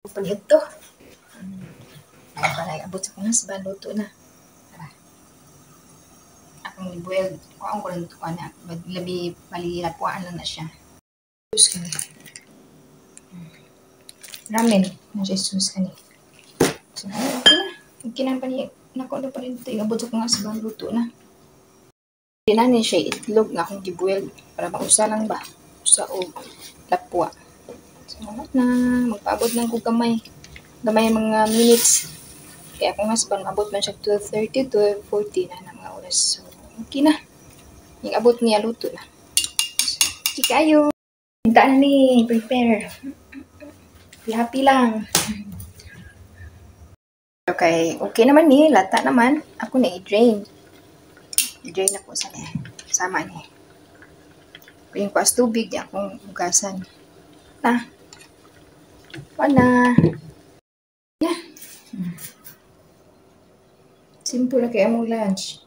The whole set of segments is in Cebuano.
Panito. Para abot sa akong husband, luto na. Tara. Akong i-boil. Kuhaan ko lang ito. Labi malilapuan lang na siya. Sus kani. Ramen. Na siya sus kani. So, okay na. Okay na pa ni. Nako na pa rin ito. Abot sa akong husband, luto na. Tinanin siya itlog nga akong i-boil. Para mausa lang ba? Usa o lapwa. So, na. Magpaabot lang ko gamay. Gamay mga minutes. Kaya akong husband, maabot man siya 12:30, 12:40 na mga oras. So, okay na. Yung abot niya, luto na. Okay kayo. Hinta na ni, prepare. Be happy lang. Okay, okay naman ni, lata naman. Ako na i-drain. I-drain ako sa ni. Sama ni. Yung kuas tubig, di akong hugasan. Na. Wala. Yeah. Simple na kaya mong lunch.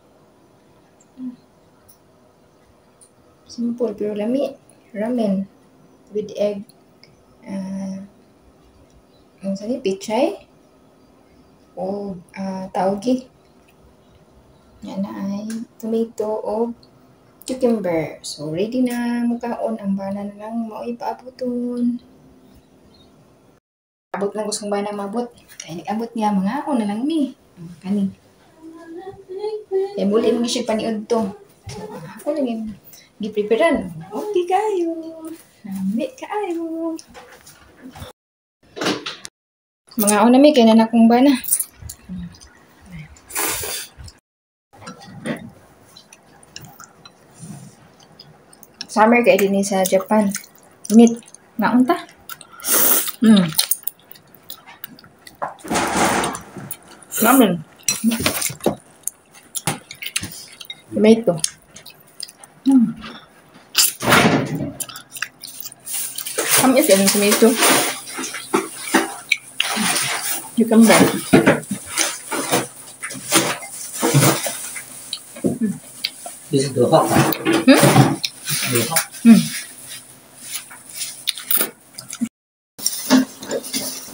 Simple pero lami. Ramen with egg. Ang sani pichay o taugi. Yan na ay tomato o cucumber. So ready na mukaon ang bana na lang mao'y paabuton. Abot lang gustong bana mabot. Kaya nag-abot niya mga na lang mi. Kani. Kaya muli mo siya paniod to. So, ako lang yung gi-preparean. Okay kayo. Nami kaayo. Mga una mi, kaya na akong bana. Summer kaya din sa Japan. Init. Naunta. Ramen. Tomato. Tamis yung tomato. Cucumber. This is the hot. Hmm? The hot.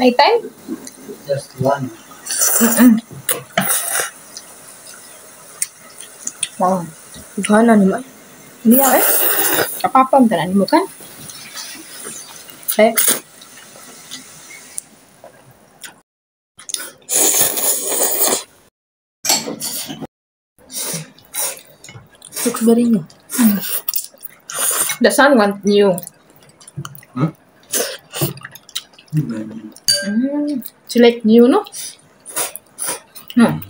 May time? Just one. Wow. Gana ni mo. Hindi eh. Kapapam tanan mo kan? Eh. Looks very new. The son want new. Hmm? She like new, no? No.